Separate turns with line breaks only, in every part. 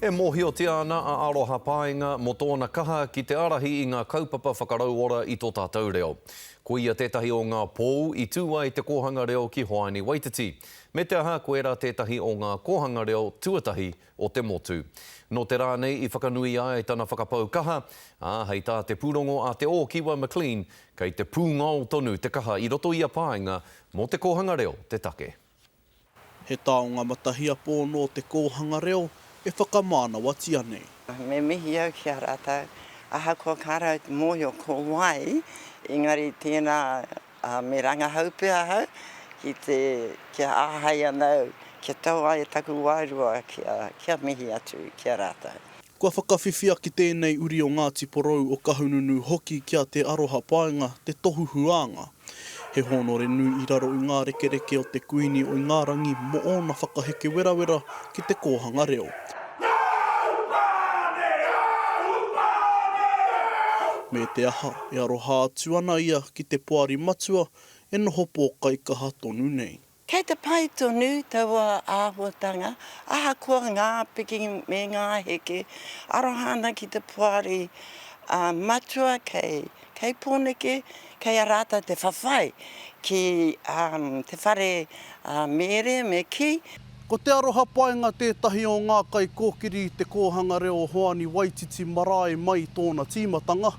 E mōhiotia ana a Aroha Paenga mō tōna kaha ki te ārahi i ngā kaupapa whakarauora i tō tātou reo. Ko ia tētahi o ngā pou i tū ai te kōhanga reo ki Hoani Waititi. Me te aha, koirā tētahi o ngā kōhanga reo tuatahi o te motu. Nō te rā nei i whakanuia ai tana whakapau kaha, ā, hei tā te pūrongo a Te Ōkiwa McLean, kei te pūngao tonu te kaha i roto i a Paenga mō te kōhanga reo te take.
He taonga matahiapō nō te kōhanga reo e whakamānawatia nei.
Me mihi au ki a rātou, ahakoa kāre au te mōhio ko wai, engari tēnā me rangahau pea ahau ki te, kia āhei ana au, kia tau ai taku wairua kia, kia mihi atu ki a rātou.
Kua whakawhiwhia ki tēnei uri o Ngāti Porou o Kahungunu hoki ki a Te Aroha Paenga te tohu huānga. He hōnore nui i raro i ngā rekereke o te Kuini o Ingarangi mō ōna whakaheke werawera ki te kōhanga reo. Me te aha, e aroha atu ana ia ki te Poari Matua e noho pōkaikaha tonu nei.
Kei te pai tonu taua āhuatanga, ahakoa ngā piki me ngā heke, aroha ana ki te poari matua kei, kei Pōneke, kei a rātou te whawhai ki te whare mēre me kī.
Ko Te Aroha Paenga tētahi o ngā kaikōkiri i te kōhanga reo o Hoani Waititi Marae mai i tōna tīmatanga.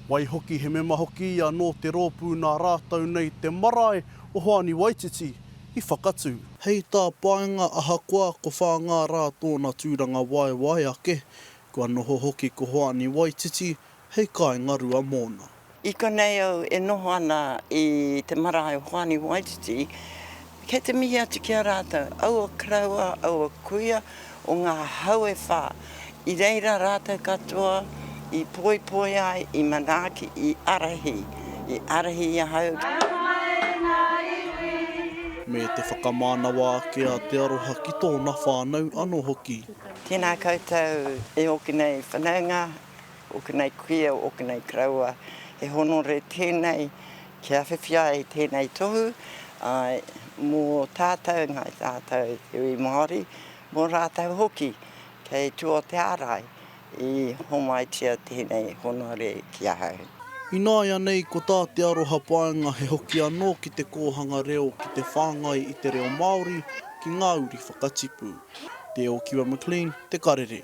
Waihoki he mema hoki ia nō te rōpū nā rātou nei te marae o Hoani Waititi i whakatū. Hei tā Paenga ahakoa ko Whāngārā tōna tūrangawaewae ake, kua noho hoki ko Hoani Waititi hei kāinga rua mōna.
I konei au e noho ana i te marae o Hoani Waititi, kei te mihi atu ki a rātou, aua karaua, aua kuia o ngā hau e whā, I reira rātou katoa i poipoi ai, i manaaki, i ārahi, i ārahi i ahau.
Me te whakamānawa ake a Te Aroha ki tōna whānau anō hoki.
Tēnā koutou e ōku nei whanaunga, ōku nei kuia, ōku nei koroua. He honore tēnei kia whiwhi ai tēnei tohu, āe, mō tātou, ngāi tātou te iwi Māori, mō rātou hoki. Kei tua o te ārai i homaitia tēnei honore ki ahau.
Ināianei ko tā Te Aroha Paenga he hoki anō ki te kōhanga reo ki te whāngai i te reo Māori ki ngā uri whakatipu. Te Okiwa McLean, Te Karere.